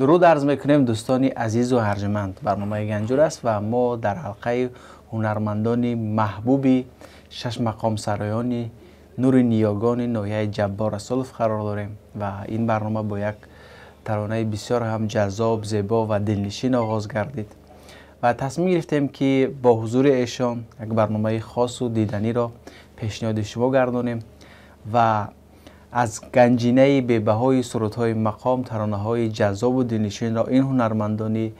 درود عرض میکنیم دوستان عزیز و ارجمند. برنامه گنجور است و ما در حلقه هنرمندان محبوبی شش مقام سرایان نور نیاگان ناحیه جبار رسولف قرار داریم و این برنامه با یک ترانه بسیار هم جذاب، زیبا و دلنشین آغاز گردید و تصمیم گرفتیم که با حضور ایشان یک برنامه خاص و دیدنی را پیشنهاد شما گردانیم و از گنجینه بی‌بهای سرودهای مقام، ترانه‌های جذاب و دلنشین را این هنرمندانی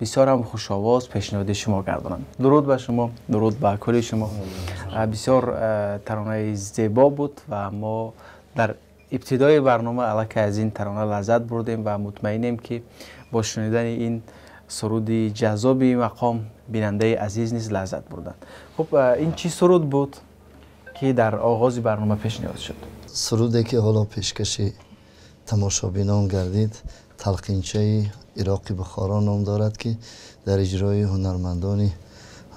бисёр ҳам хушовоз пешниҳоди шумо гардонанд. Дуруд ба шумо, дуруд ба кулли шумо. Бисёр таронаи зебо буд ва мо дар ибтидои барнома аллакай аз ин тарона лаззат бурдем ва мутмаинем, ки бо шунидани ин суруди ҷаззоби мақом бинандаи азиз низ лаззат бурданд. Хуб, ин чӣ суруд буд, ки дар оғози барнома пешниҳод шуд? Суруде, ки ҳоло пешкаши тамошобинон гардид, Талқинчаи Ироқи Бухоро ном дорад, ки дар иҷрои ҳунармандони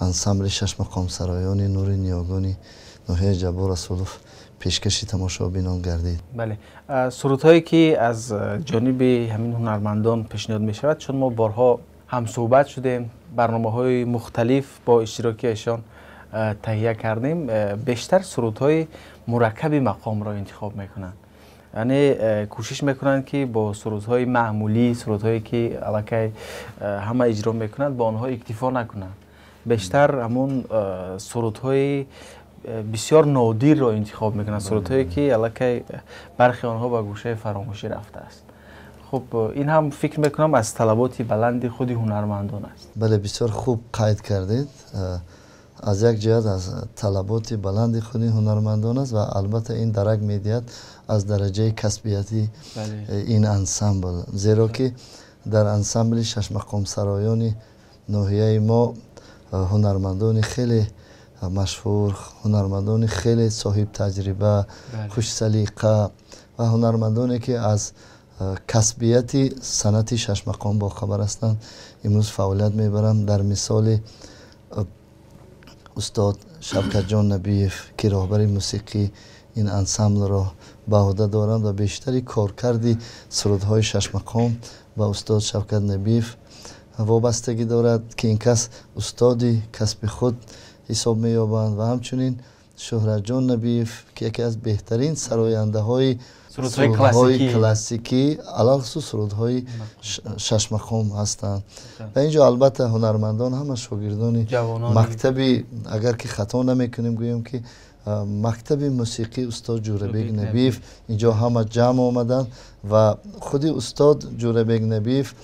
ансамбли шашмақомсароёни Нури Ниёгони ноҳияи Ҷаббор Расулов пешкаши тамошобинон гардид. Бале, сурудҳое, ки аз ҷониби ҳамин ҳунармандон пешниҳод мешавад, чун мо борҳо ҳамсӯҳбат шудем, барномаҳои мухталиф бо иштироки эшон таҳия кардем, бештар сурудҳои мураккаби мақомро интихоб мекунанд. Яъне кӯшиш мекунанд, ки бо сурудҳои маъмулӣ, сурудҳое, ки аллакай ҳама иҷро мекунанд, бо онҳо иктифо накунанд. Бештар ҳамун сурудҳои бисёр нодирро интихоб мекунанд, сурудҳое, ки аллакай бархи онҳо ба гӯшаи фаромӯшӣ рафтааст. Хуб, ин ҳам фикр мекунам аз талаботи баланди худи ҳунармандон аст. Бале, бисёр хуб қайд кардед. Аз як ҷиҳат аз талаботи баланди худи ҳунармандон аст ва албатта ин дарак медиҳад аз дараҷаи касбияти ин ансамбл, зеро ки дар ансамбли шашмақомсароёни ноҳияи мо ҳунармандони хеле машҳур, ҳунармандони хеле соҳибтаҷриба, хушсалиқа ва ҳунармандоне, ки аз касбияти санъати шашмақом бохабар ҳастанд, имрӯз фаъолият мебаранд. Дар мисоли устод Шавкатҷон Набиев, ки роҳбари мусиқӣ ин ансамблро ба ӯҳда доранд ва бештари коркарди сурудҳои шашмақом ба устод Шавкат Набиев вобастагӣ дорад, ки ин кас устоди касби худ ҳисоб меёбанд, ва ҳамчунин Шӯҳратҷон Набиев, ки яке аз беҳтарин сарояндаҳои сурудҳои классикӣ, алалхусус сурудҳои шашмақом ҳастанд. Ва инҷо албатта ҳунармандон ҳама шогирдони мактаби, агар ки хато намекунем гӯем, ки мактаби мусиқӣ устод Ҷӯрабек Набиев инҷо ҳама ҷамъ омаданд ва худи устод Ҷӯрабек Набиев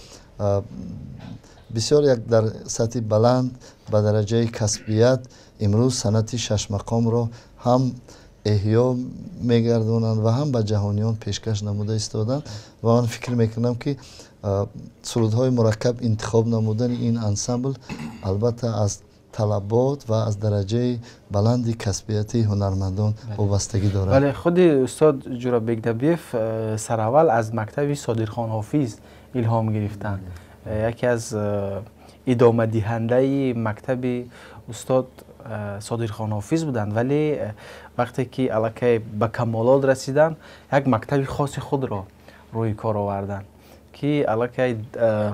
бисёр як дар сатҳи баланд ба дараҷаи касбият имрӯз санъати шашмақомро ҳам эҳё мегардонанд ва ҳам ба ҷаҳониён пешкаш намуда истоданд. Ва ман фикр мекунам, ки сурудҳои мураккаб интихоб намудани ин ансамбл албатта аз талабот ва аз дараҷаи баланди касбияти ҳунармандон вобастагӣ дорад. Бале, худи устод Ҷӯрабек Набиев сараввал аз мактаби Содирхон Ҳофиз илҳом гирифтанд. Яке аз идомадиҳандаи мактаби устод Содирхон Ҳофиз буданд, вале вақте ки аллакай ба камолот расиданд, як мактаби хоси худро рӯи кор оварданд, ки аллакай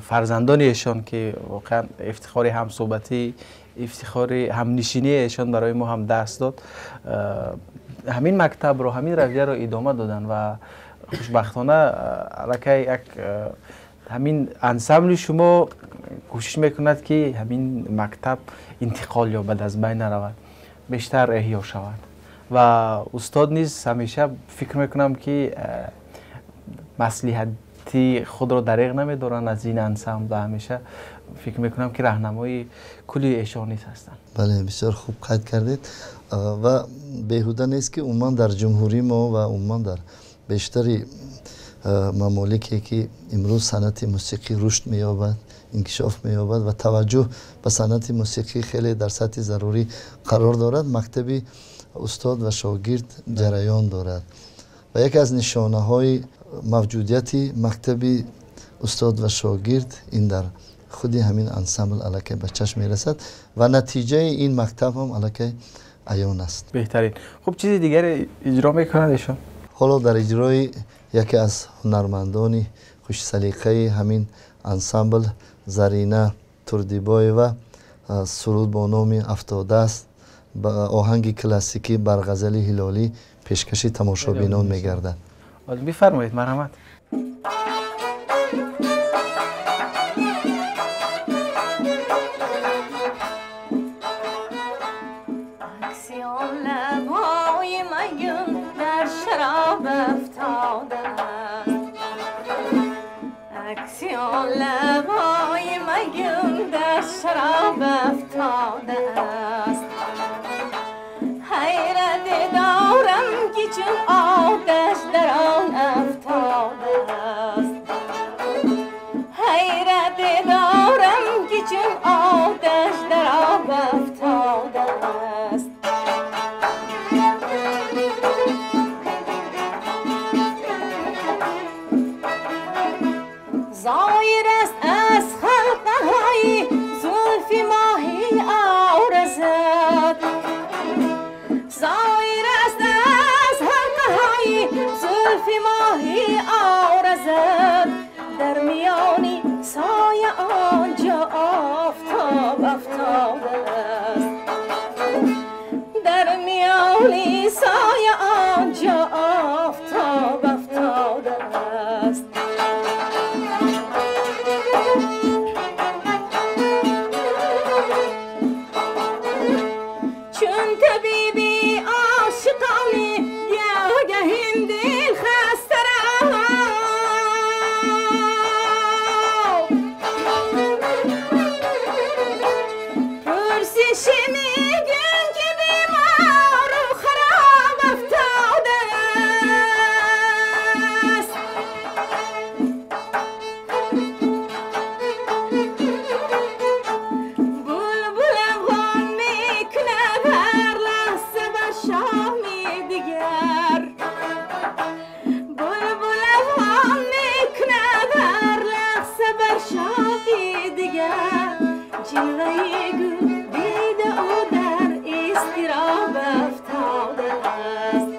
фарзандони эшон, ки воқеан ифтихори ҳамсӯҳбатӣ, ифтихори ҳамнишинии эшон барои мо ҳам даст дод, ҳамин мактабро, ҳамин равияро идома доданд ва хушбахтона аллакай як ҳамин ансамбли шумо кӯшиш мекунад, ки ҳамин мактаб интиқол ёбад, аз байн наравад, бештар эҳё шавад. Ва устод низ ҳамеша фикр мекунам, ки маслиҳати худро дареғ намедоранд аз ин ансамбл ва ҳамеша фикр мекунам, ки раҳнамои кулли эшон низ ҳастанд. Бале, бисёр хуб қайд кардед ва беҳуда нест, ки умуман дар ҷумҳурии мо ва умуман дар бештари мамолике, ки имрӯз санъати мусиқӣ рушд меёбад, инкишоф меёбад ва таваҷҷӯҳ ба санъати мусиқӣ хеле дар сатҳи зарурӣ қарор дорад, мактаби устод ва шогирд ҷараён дорад. Ва яке аз нишонаҳои мавҷудияти мактаби устод ва шогирд ин дар худи ҳамин ансамбл аллакай ба чашм мерасад ва натиҷаи ин мактаб ҳам аллакай аён аст. Беҳтарин. Хуб, чизи дигаре иҷро мекунад эшон? Ҳоло дар иҷрои яке аз ҳунармандони хушсалиқаи ҳамин ансамбл Зарина Турдибоева суруд бо номи Афтодааст ба оҳанги классикӣ бар ғазали Ҳилолӣ пешкаши тамошобинон мегардад. Бифармоед, марҳамат. لبای مگم شراب افتاده است. حیرت دارم که چون آتش در آن افتاده است. حیرت دارم که چون آتش در آب افتاده است. ظاهر است از خلقه های زلف ماهی آرزد. ظاهر است از حلقه های زلف ماهی آرزد. در میان سایه آنجا آفتاب افتاده است. در میان سایه آنجا آفتاب افتاده است. چون طبیبی عاشقانی گه این دل خسته را، پرسش میگن که بیمار و خراب افتاده است. بلبل افغان میکند هر لحظه بر شامی دیگر. بلبل افغان میکند هر لحظه بر شامی دیگر. جلوه گل دیده او در اضطراب افتاده است.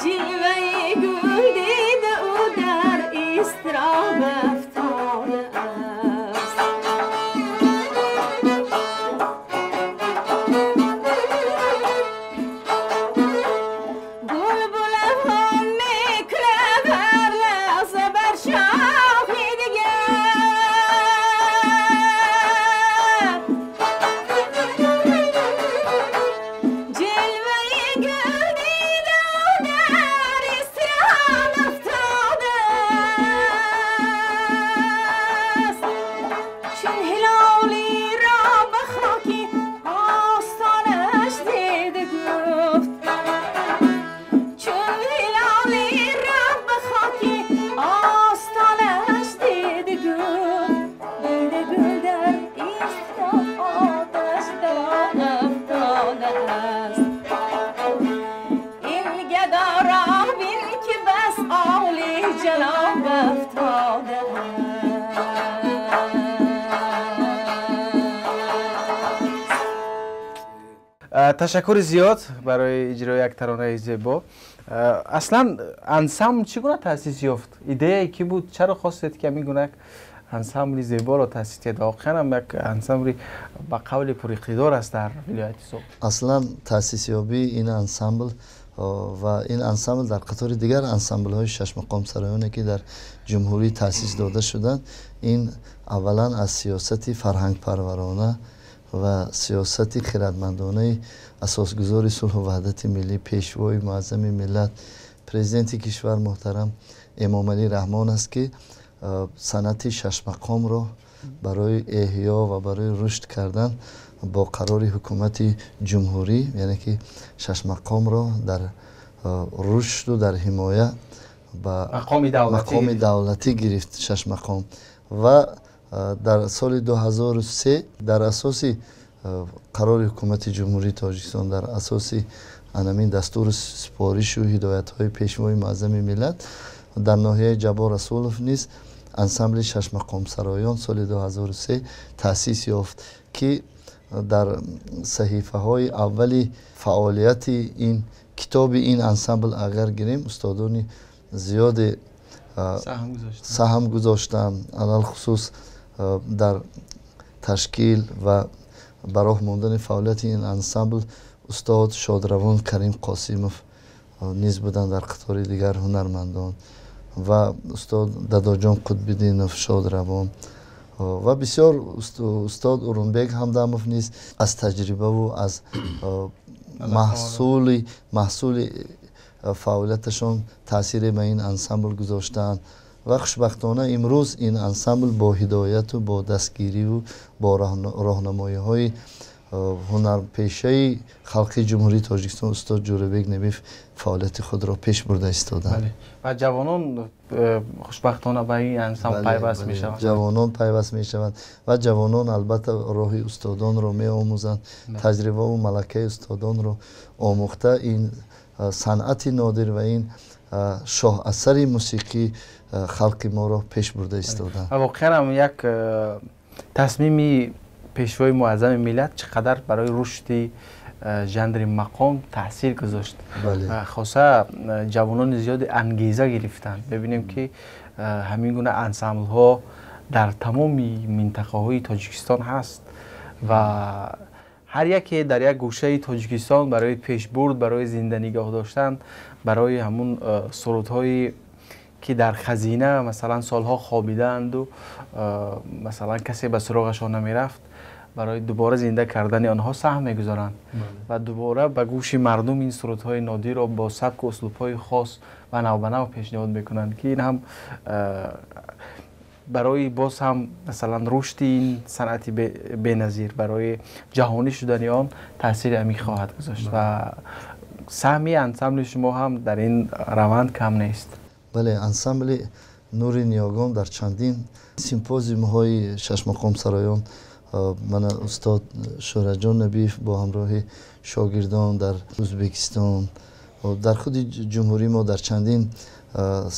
جلوه گل دیده او در اضطراب افتاده است. بلبل افغان میکند هر لحظه بر شاخی دیگر. جلوه گل دیده او در اضطراب افتاده است. چون هلالی را به خاکی آستانش دیده گفت. چون هلالی را به خاکی آستانش دیده گفت. دیده گل در اضطراب آتش در آن افتاده است. این گدا را بین که بس عالی جناب افتاده است. تشکر زیاد برای اجرای یک ترانه زیبا. اصلا انسامبل چگونه تاسیس یافت؟ ایده کی بود؟ چرا خواستید که این گونه انسامبل زیبا را تاسیس دهید؟ واقعا هم یک انسامبل به قول پر اقتدار است در ولایت سوغد. اصلا تاسیس یابی این انسامبل و این انسامبل در قطار دیگر انسامبل های شش مقام سرایانه که در جمهوری تاسیس داده شدند، این اولا از سیاست فرهنگ پرورانه و سیاست خردمندانه اساسگذار صلح و وحدت ملی، پیشوای معظم ملت، پرزیدنت کشور محترم امام علی رحمان است که صنعت شش مقام را برای احیا و برای رشد کردن با قرار حکومت جمهوری، یعنی که شش مقام را در رشد و در حمایه به مقام دولتی گرفت شش مقام. و در سال 2003 در اساس قرار حکومت جمهوری تاجیکستان، در اساس انمین دستور سپارش و هدایت های پیشوای معظم ملت، در ناحیه جبار رسولов نیز انسامبل شش مقام سرایان سال 2003 تاسیس یافت که در صحیفه های اول فعالیت این کتاب این انسامبل اگر گیریم، استادان زیاد سهم گذاشتند، علل خصوص در تشکیل و براه ماندن فعالیت این انسامبل استاد شادروان کریم قاسیمов نیز بودند در قطار دیگر هنرمندان و استاد داداجان قطبیدینов شادروان و بسیار استاد اورونبек همدمов نیز از تجربه و از محصول فعالیتشان تاثیر به این انسامبل گذاشتند. Ва хушбахтона имрӯз ин ансамбл бо ҳидояту бо дастгириву бо роҳнамоиҳои ҳунарпешаи халқи Ҷумҳурии Тоҷикистон устод Ҷӯрабек Набиев фаъолияти худро пеш бурда истоданд. Ва ҷавонон хушбахтона ба ин ансамбл пайваст мешаванд. Ҷавонон пайваст мешаванд ва ҷавонон албатта роҳи устодонро меомӯзанд, таҷрибаву малакаи устодонро омӯхта ин санъати нодир ва ин шоҳасари мусиқии халқи моро пеш бурда истоданд. Ва воқеан ҳам як тасмими пешвои муаззами миллат чӣ қадар барои рушди жанри мақом таъсир гузошт. Хоса ҷавонони зиёде ангеза гирифтанд. Мебинем ки ҳамин гуна ансамблҳо дар тамоми минтақаҳои Тоҷикистон ҳаст ва ҳар яке дар як гӯшаи Тоҷикистон барои пешбурд, барои зинда нигоҳ доштан, барои ҳамун сурудҳое ки дар хазина масалан солҳо хобидаанду масалан касе ба суроғашон намерафт, барои дубора зинда кардани онҳо саҳм мегузоранд ва дубора ба гӯши мардум ин сурудҳои нодирро бо сабку услубҳои хос ва навбанав пешниҳод мекунанд, ки ин ҳам барои боз ҳам масалан рушди ин санъати беназир, барои ҷаҳонӣ шудани он таъсири амиқ хоҳад гузошт ва саҳми ансамбли шумо ҳам дар ин раванд кам нест. Бале, ансамбли Нури Ниёгон дар чандин симпозиумҳои шашмақомсароён мана устод Шӯҳратҷон Набиев бо ҳамроҳи шогирдон дар Ӯзбекистон, дар худи ҷумҳурии мо дар чандин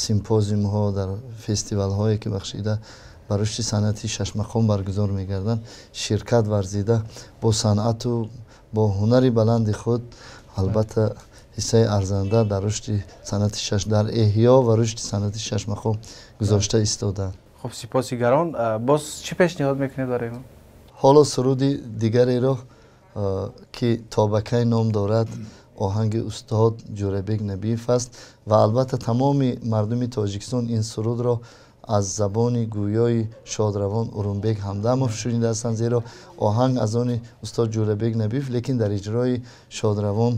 симпозиумҳо, дар фестивалҳое ки бахшида ба рушди санъати шашмақом баргузор мегарданд, ширкат варзида бо санъату бо ҳунари баланди худ албатта ҳиссаи арзанда дар рушди санъати шаш, дар эҳё ва рушди санъати шашмақом гузошта истоданд. Хуб, сипосигарон. Боз чӣ пешниҳод мекунед барои мо? Ҳоло суруди дигареро ки Тобакай ном дорад, оҳанги устод Ҷӯрабек Набиев аст ва албатта тамоми мардуми Тоҷикистон ин сурудро аз забони гӯёи шодравон Урумбек Ҳамдамов шунидаастанд, зеро оҳанг аз они устод Ҷӯрабек Набиев, лекин дар иҷрои шодравон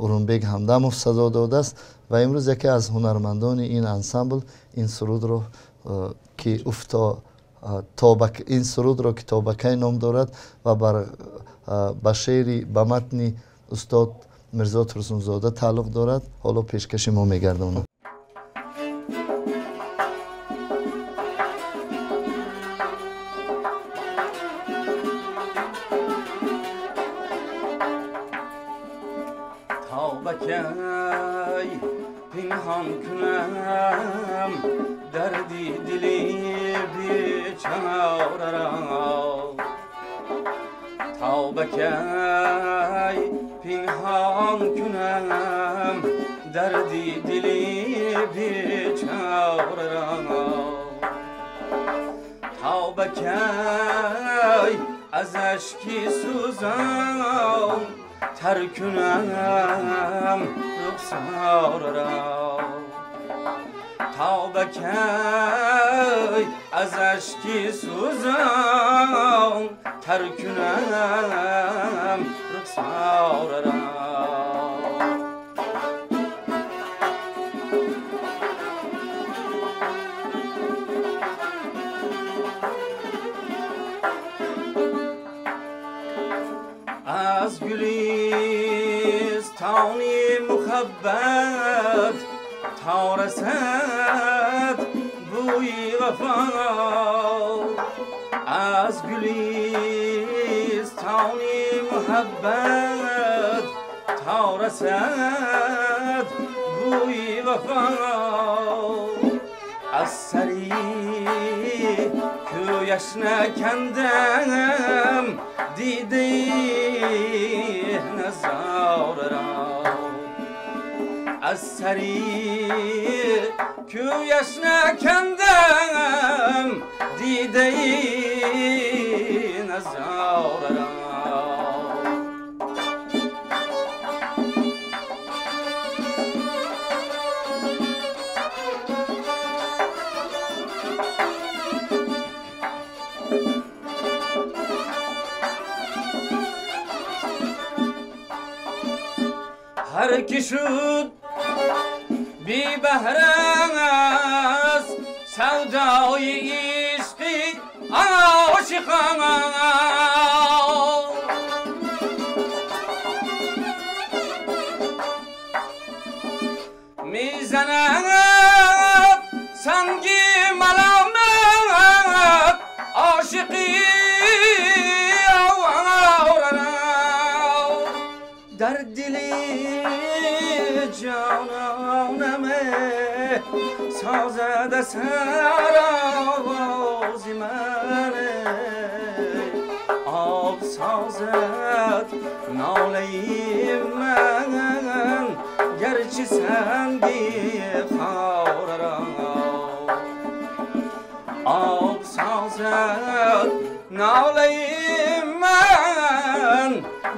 Урумбек Ҳамдамов садо додааст ва имрӯз яке аз ҳунармандони ин ансамбл ин сурудро ки ин сурудро ки Тобакай ном дорад ва ба шеъри ба матни устод Мирзо Турсунзода тааллуқ дорад, ҳоло пешкаши мо мегардонад. Тобакай пинҳон кунам дарди дили бечораро, Тобакай пинҳон кунам дарди дили бечораро, Тобакай аз ашки сӯзон тар кунам рухсораро, Тобакай аз ашки сӯзон тар кунам рухсораро. Аз гулистони муҳаббат то расад бӯи вафо, аз гулистони муҳаббат то расад бӯи вафо, аз сари кӯяш накандам дидаи назораро, аз сари кӯяш накандам дидаи назораро. Ҳар ки шуд бебаҳра аз سودای عشقی عاشقان میزند سنگی ملامت عاشقی در دل جانانم سازد سر آواز من آب سازد ناله من گرچه سنگی خار را آب سازد ناله من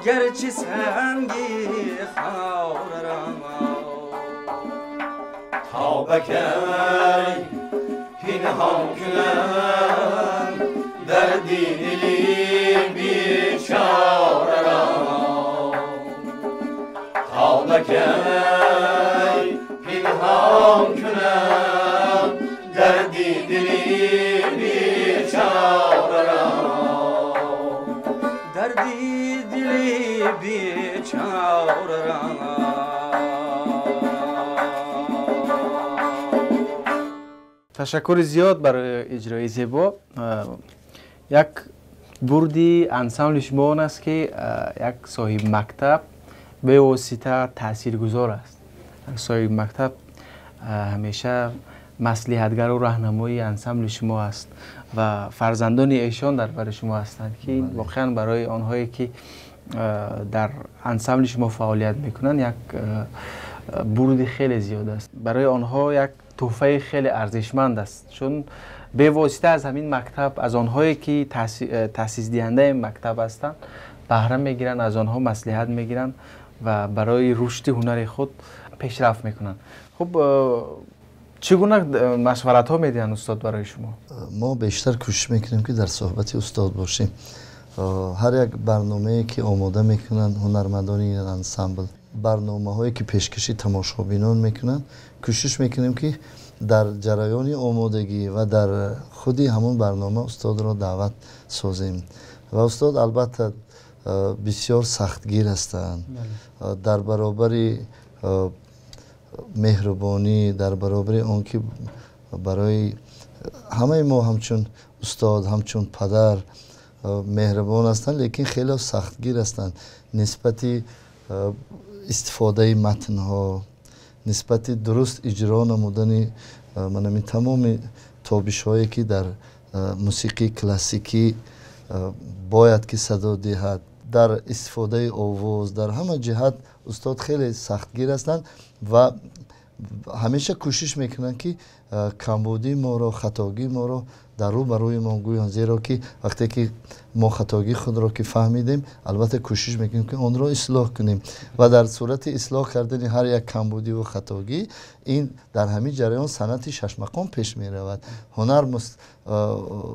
گرچه سنگی خار را تا بکی پنهان کنم دردی دلی بیچاره را تا بکی پنهان کنم دردی دلی بیچاره را دردی دلی بیچاره را. تشکر زیاد برای اجرای زیبا. یک بردی انسامبل شما آن است که یک صاحب مکتب به واسطه تاثیرگذار است. صاحب مکتب همیشه مصلحتگر و راهنمای انسامبل شما است و فرزندان ایشان در بر شما هستند که واقعا برای آنهایی که در انسامبل شما فعالیت میکنند یک برد خیلی زیاد است. برای آنها یک تحفه خیلی ارزشمند است، چون به واسطه از همین مکتب، از آنهایی که تاسیس دهنده مکتب هستند بهره میگیرند، از آنها مصلحت میگیرند و برای رشد هنر خود پیشرفت میکنند. خب چگونه مشورت ها میدهند استاد برای شما؟ ما بیشتر کوشش میکنیم که در صحبت استاد باشیم. هر یک برنامه که آماده میکنند هنرمندان این انسامبل، برنامه هایی که پیشکشی تماشابینان میکنند، کوشش میکنیم که در جریان آمادگی و در خودی همون برنامه استاد را دعوت سازیم. و استاد البته بسیار سختگیر هستند، در برابر مهربانی، در برابر آنکه برای همه ما همچون استاد همچون پدر مهربان هستند، لیکن خیلی سختگیر هستند نسبت استفاده متنها، نسبت درست اجرا نمودن من تمام تابش هایی که در موسیقی کلاسیکی باید که صدا دهد، در استفاده آواز، در همه جهت استاد خیلی سختگیر هستند و همیشه کوشش میکنند که کمبودی ما را، خطاگی ما را در رو بروی ما گویند، زیرا که وقتی که ما خطاگی خود را که فهمیدیم البته کوشش میکنیم که آن را اصلاح کنیم و در صورت اصلاح کردن هر یک کمبودی و خطاگی این در همین جریان صنعت شش مقام پیش میرود،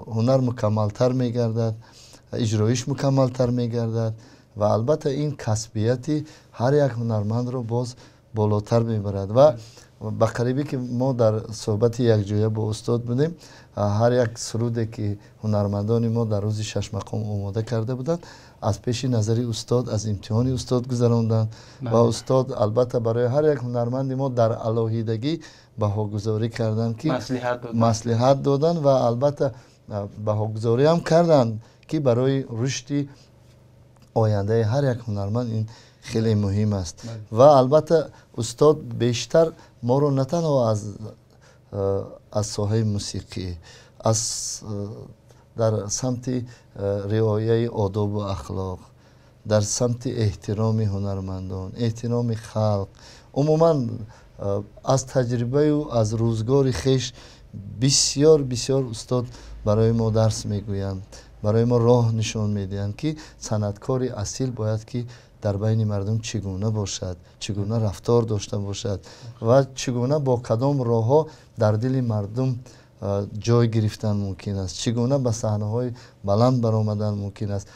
هنر مکملتر میگردد، اجرایش مکملتر میگردد و البته این کسبیت هر یک هنرمند را باز بالاتر میبرد. و به قریبی که ما در صحبت یک جایه با استاد بودیم، هر یک سروده که هنرمندان ما در روز شش مقام آماده کرده بودند از پیش نظر استاد، از امتحان استاد گذراندند و استاد البته برای هر یک هنرمند ما در علاهیدگی بهاگذاری کردند که مصلحت دادند و البته بهاگذاری هم کردند که برای رشد آینده هر یک هنرمند این خیلی مهم است. و البته استاد بیشتر ما رو نه تنها از ساحه موسیقی، از در سمت رعایت آداب و اخلاق، در سمت احترام هنرمندان، احترام خلق، عموما از تجربه و از روزگار خویش بسیار بسیار استاد برای ما درس میگویند، برای ما راه نشان میدهند که صنعتکار اصیل باید که در بین مردم چگونه باشد، چگونه رفتار داشته باشد و چگونه با کدام راهها در دل مردم ҷой гирифтан мумкин аст, чӣ гуна ба саҳнаҳои баланд баромадан мумкин аст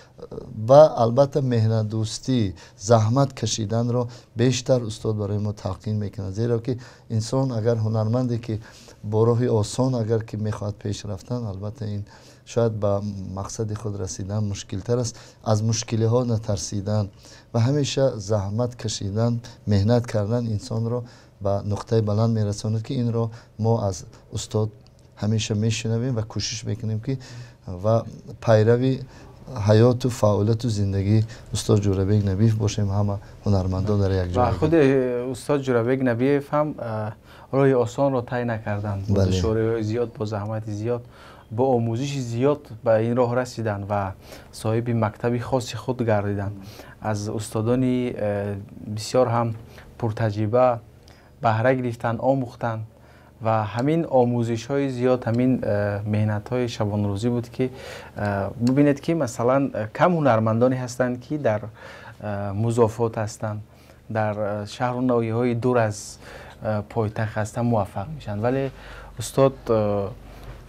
ва албатта меҳнатдӯстӣ, заҳмат кашиданро бештар устод барои мо талқин мекунад, зеро ки инсон агар ҳунарманде ки бо роҳи осон агар ки мехоҳад пеш рафтан, албатта ин шояд ба мақсади худ расидан мушкилтар аст. Аз мушкилиҳо натарсидан ва ҳамеша заҳмат кашидан, меҳнат кардан инсонро ба нуқтаи баланд мерасонад, ки инро мо аз устод ҳамеша мешунавем ва кӯшиш мекунем ки ва пайрави ҳаёту фаъолияту зиндагии устод Ҷӯрабек Набиев бошем, ҳама ҳунармандон дар як ҷой. Ва худи устод Ҷӯрабек Набиев ҳам роҳи осонро тай накарданд, бо душвориҳои зиёд, бо заҳмати зиёд, бо омӯзиши зиёд ба ин роҳ расиданд ва соҳиби мактаби хоси худ гардиданд. Аз устодони бисёр ҳам пуртаҷриба баҳра гирифтанд, омӯхтанд ва ҳамин омӯзишҳои зиёд, ҳамин меҳнатҳои шабонрӯзӣ буд ки бубинед ки масалан кам ҳунармандоне ҳастанд ки дар музофот ҳастанд, дар шаҳру ноҳияҳои дур аз пойтахт ҳастанд муваффақ мешаванд. Вале устод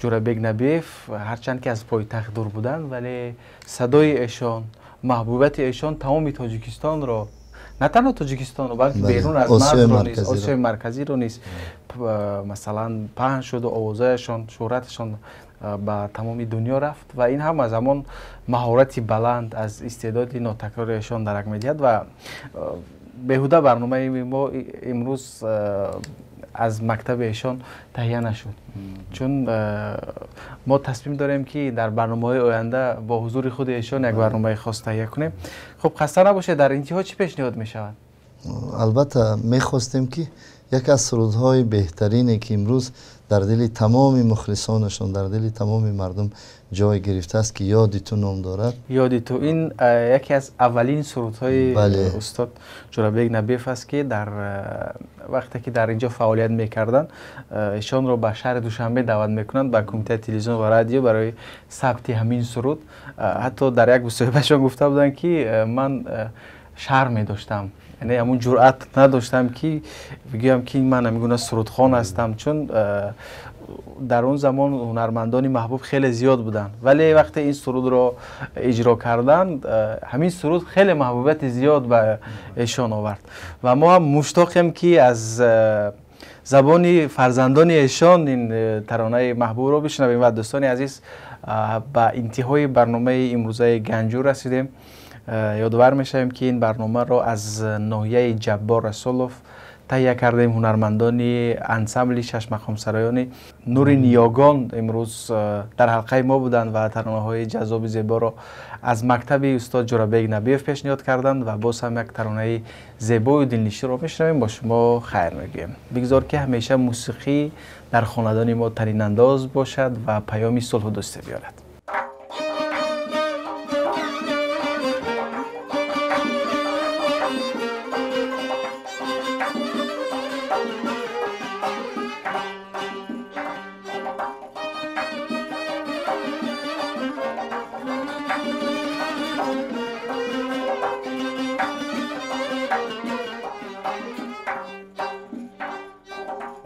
Ҷӯрабек Набиев ҳарчанд ки аз пойтахт дур буданд, вале садои эшон, маҳбубияти эшон тамоми Тоҷикистонро, на танҳо Тоҷикистонро, балки берун аз марзро низ, Осиёи Марказиро низ масалан паҳн шуд, овозаашон, шӯҳраташон ба тамоми дунё рафт ва ин ҳам аз ҳамон маҳорати баланд, аз истеъдоди нотакрори эшон дарак медиҳад. Ва беҳуда барномаи мо имрӯз аз мактаби эшон таҳия нашуд, чун мо тасмим дорем ки дар барномаҳои оянда бо ҳузури худи эшон як барномаи хос таҳия кунем. Хуб, хаста набошед, дар интиҳо чӣ пешниҳод мешавад? Албатта мехостем ки яке аз сурудҳои беҳтарине ки имрӯз дар дили тамоми мухлисонашон, дар дили тамоми мардум ҷой гирифтааст, ки «Ёди ту» ном дорад. «Ёди ту» ин яке аз аввалин сурудҳои устод Ҷӯрабек Набиев аст ки дар вақте ки дар инҷо фаъолият мекарданд, эшонро ба шаҳри Душанбе даъват мекунанд, ба кумитаи телевизион ва радио барои сабти ҳамин суруд. Ҳатто дар як мусоҳибашон гуфта буданд ки ман шарм медоштам, яъне ҳамун ҷуръат надоштам ки бигӯям ки ман ҳамин гуна сурудхон ҳастам, чун дар он замон ҳунармандони маҳбуб хеле зиёд буданд. Вале вақте ин сурудро иҷро карданд, ҳамин суруд хеле маҳбубияти зиёд ба эшон овард ва мо ҳам муштоқем ки аз забони фарзандони эшон ин таронаи маҳбубро бишнавем. Ва дӯстони азиз, ба интиҳои барномаи имрӯзаи Ганҷур расидем. Ёдовар мешавем ки ин барномаро аз ноҳияи Ҷаббор Расулов таҳия кардем. Ҳунармандони ансамбли шашмақомсароёни Нури Ниёгон имрӯз дар ҳалқаи мо буданд ва таронаҳои ҷаззоби зеборо аз мактаби устод Ҷӯрабек Набиев пешниҳод карданд ва боз ҳам як таронаи зебою дилнишинро мешунавем. Бо шумо хайр мегӯем. Бигзор ки ҳамеша мусиқӣ дар хонадони мо таринандоз бошад ва паёми сулҳу дӯстӣ биёрад.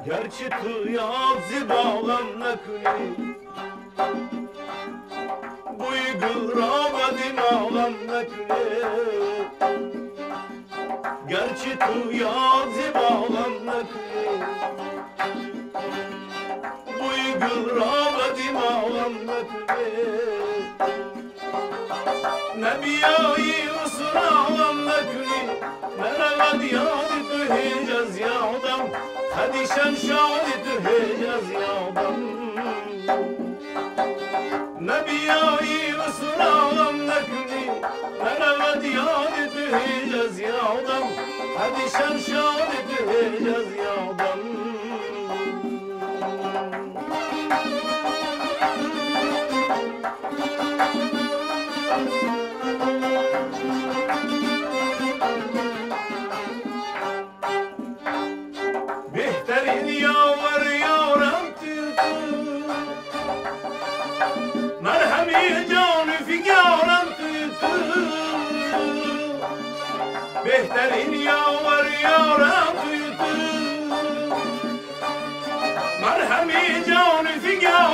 Герчи ту ёд зиболам накунӣ, бӯи гулро ба димоғам накунӣ. Гарчи ту ёд зиболам накунӣ, бӯи гулро ба димоғам накунӣ. Набиёи усроғам накунӣ, наравад ёди ту ҳеҷ аз ёдам, хадишам шоди ту ҳеҷ аз ёдам. Набиёи усроғам накунӣ, наравад ёди ту ҳеҷ аз ёдам, хадишам шоди ту ҳеҷ аз ёдам. Беҳтарин ёвар ёрам ту, марҳами ҷону фигарам ту. Беҳтарин ёвар ёрам ту, марҳами ҷону фигарам.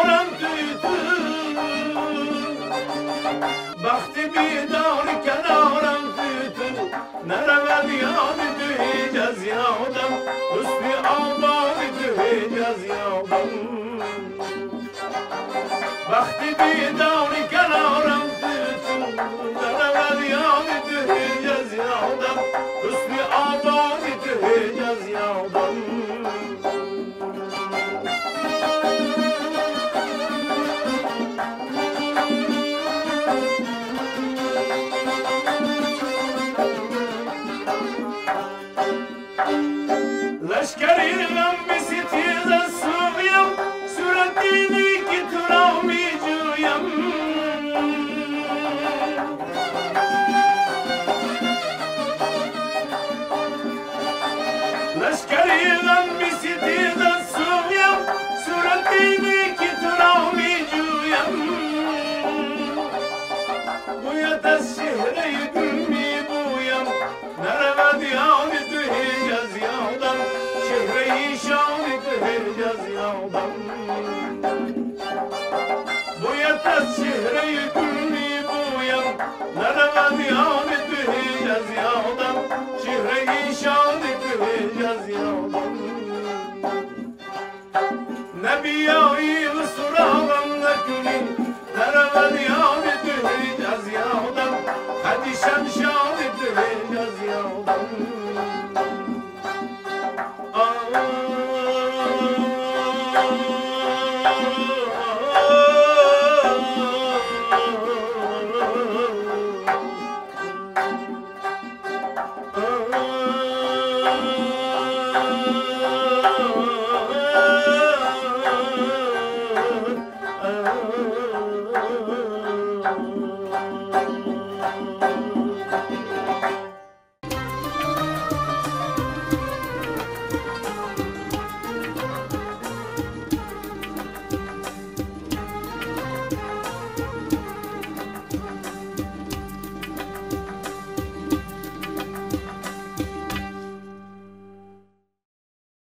بخت بیدار کنارم تو نرود یاد تو هیچ از یادم حسن آباد تو هیچ از یادم بخت بیدار کنارم تو نرود یاد تو هیچ از یادم حسن آباد تو هیچ از یادم لشکری غم بستیز از سویم صورت دیدی که تو را می جویم لشکری غم بستیز از سویم صورت دیدی که تو را می جویم بویت از چهره گل می بویم نرود یاد تو هیچ از یادم چهره شان تو هیچ از یادم بویت از چهره گل می بویم نرود یاد تو هیچ از یادم چهره شان تو هیچ از یادم نبیایی و سراغم نکنی نرود یاد تو هیچ از یادم خدیشم شان تو هیچ از